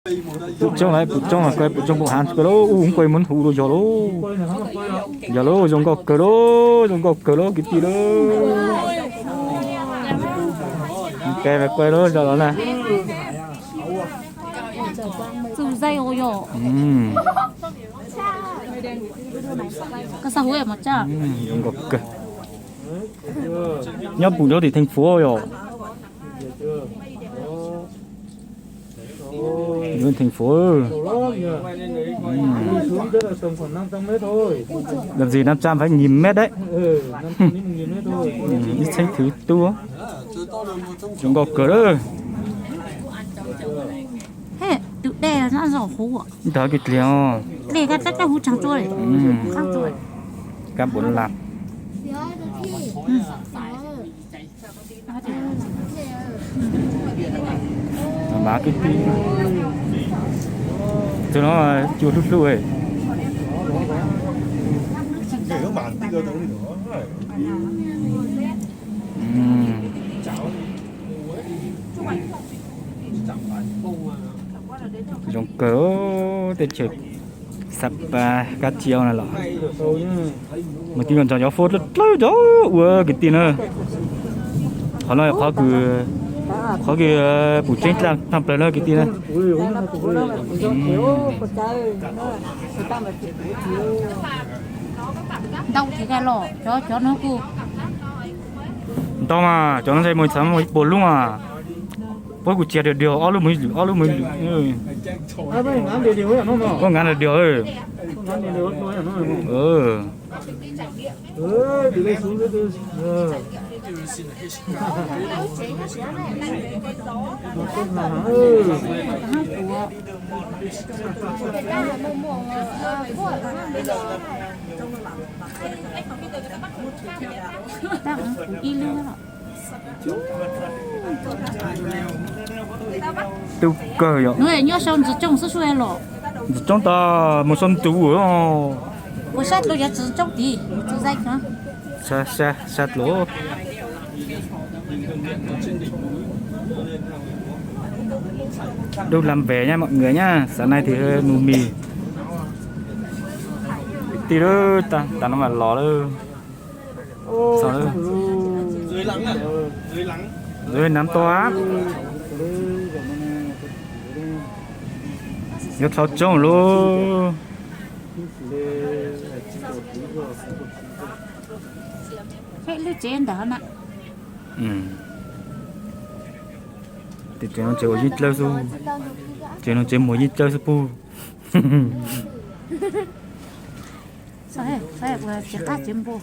Pum tsoob lawm, pum tsoob lawm, pum tsoob pum hav kawg lauj, ub, kuj muab hu rau yog lauj. Yog lauj, zoo nkauj kawg lauj, zoo nkauj kawg lauj kwv tij lauj. Kuj lauj, zoo los na. Zoo nkauj kawg. Nyob pum rau tim theej fuav yom. Theej fuav. Dab tsi nab tsab npab nyis meb deb. Ib txheeb thwv tub. Zoo nkauj kawg lawm. Tus dej no zoo huv. Ntawd kiag dliag os. Dej kab tab tab huv tshaj tsua li. Kab npuav laj. Mas kwv tij, tus no cua hlub hlub. Zoo kawg, teb chaws Xab Pas kab cia na los. Mas twb nrog cov foob dlawb dlawb cov ua kwv tij na. Qhov no qhov kws, qhov kws pum tseeb tag plaws na kwv tij na. Ntau thiab los cov, cov no kuj ntau mas, cov no ntshe mus txhav mus ib puas lub mas. Puab kuj tsia diav diav, ob lub mus ib lwm, ob lub mus ib lwm. Puab ngav diav diav. Ib lub. Tub kawg yom. Nyob sau ntxwv tsooj xwb sua los. Ntxwv tsooj tas mus sau ntuv. Ua sab dlua yov ntxwv tsooj tid, ntxwv zaij no. Sab dlua. Dub lam npe nyab mom nkawd nyab, xav nai tis mus mis. Kwv tij lawm, tas no mas los lawm. Lawv nam tua. Yuav txhaum tsooj lub. Lub tsev ntawd na. Tes tsev no tsev ua yeeb dlawb xwb. Tsev no tsev muag yeeb dlawb xwb pug. Tsev qab tsev npua.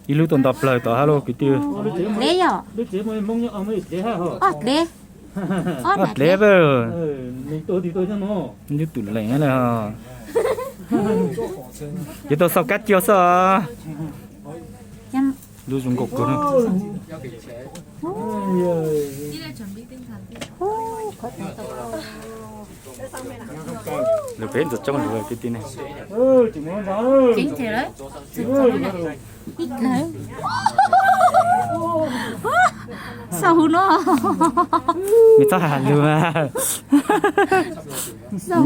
Ib lub tuaj nto plawg tod hab lauj kwv tij. Dlev yom. Ob dlev. Ob dlev. Ib tus lees na. Yuav tau xauj kab cia xwb. Lub zoo nkauj kawg na. Lawv peb ntxuav coob lawm kwv tij ne. Xauj huv no. Nws txhob has lug mas.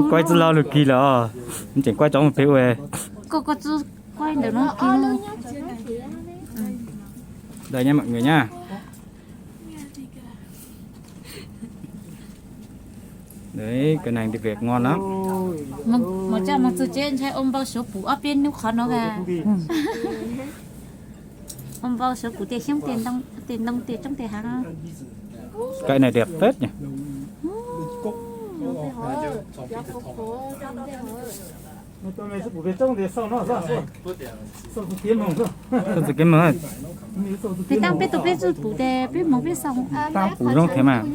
Kuaib txwj lo lug kig lawm os. Nws tseem kuaib cov mus pem ua. Koj, koj txwj kuaib ntawm no kig. Đây nhé mọi người nhá. Đấy, cái này thì việc ngon lắm. Mus txaj mus txug tsev ntshai ua npau suav pum ob peb hnub qhov no a. Ua npau suav pum tej xyoob tej ntoo tej roob tej hav. Cái này đẹp phết nhỉ. Peb taab peb tug peb txwj pum tes peb moog peb xaus. Taab pum zoo thiab mas.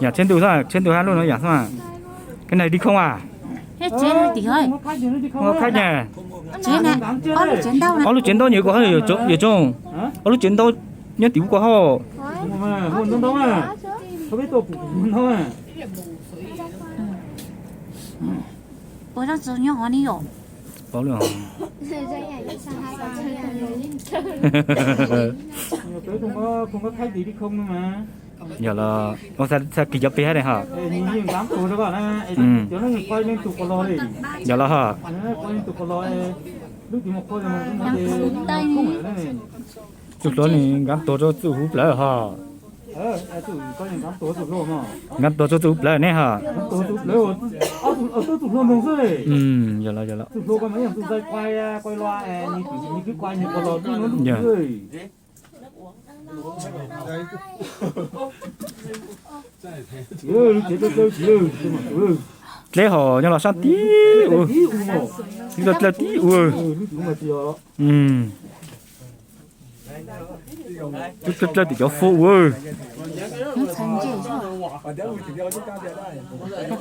Yam tsheb ntuj xwb, tsheb ntuj hab lub no yam xwb. Cái này đi không à? Tsev tim hov. Ua khaib nyag. Ob lub tsev ntaub nyuam kuv hab yuav tsoom. Ob lub tsev ntaub nyob tim ub kuv hab. Ua, ua, ua, ua, ua. Ua, ua, ua. Ua, ua, ua. Puas zaj txog nyob hov ne yom? Paub lawm hov. Peb không có, không có khách thì đi không thôi mà. Yog los ua txhaj kis cov pig hab ne ho. Ê, nhìn, nhìn đám tuag đó các bạn á. Ê, ừ, cho nó quay liên tục còn lo đi. Yog los ho. Nó quay liên tục còn lo, ê. Lúc thì một quay là một cái gì không phải đây này. Txuj hlua ne nkab tuag rau txuj huv plawv ho. Ơ, ê, tụi có những đám tuag tụi hlua mà. Nkab tuag rau txuj huv plawv ne ho. Đám tuag tụi hlua, ơ, tụi, ơ, tụi hlua mông xwb. Ừ, yog los, yog los. Tụi hlua con mấy thằng tụi dây quay, à, quay loa, à, nhìn, nhìn cứ quay nhìn còn lo tụi nó lụm xwb. Dleb ho nyob los sab tib ua, tib dlawg tib ua. Tib dlawg tim cov fub ua.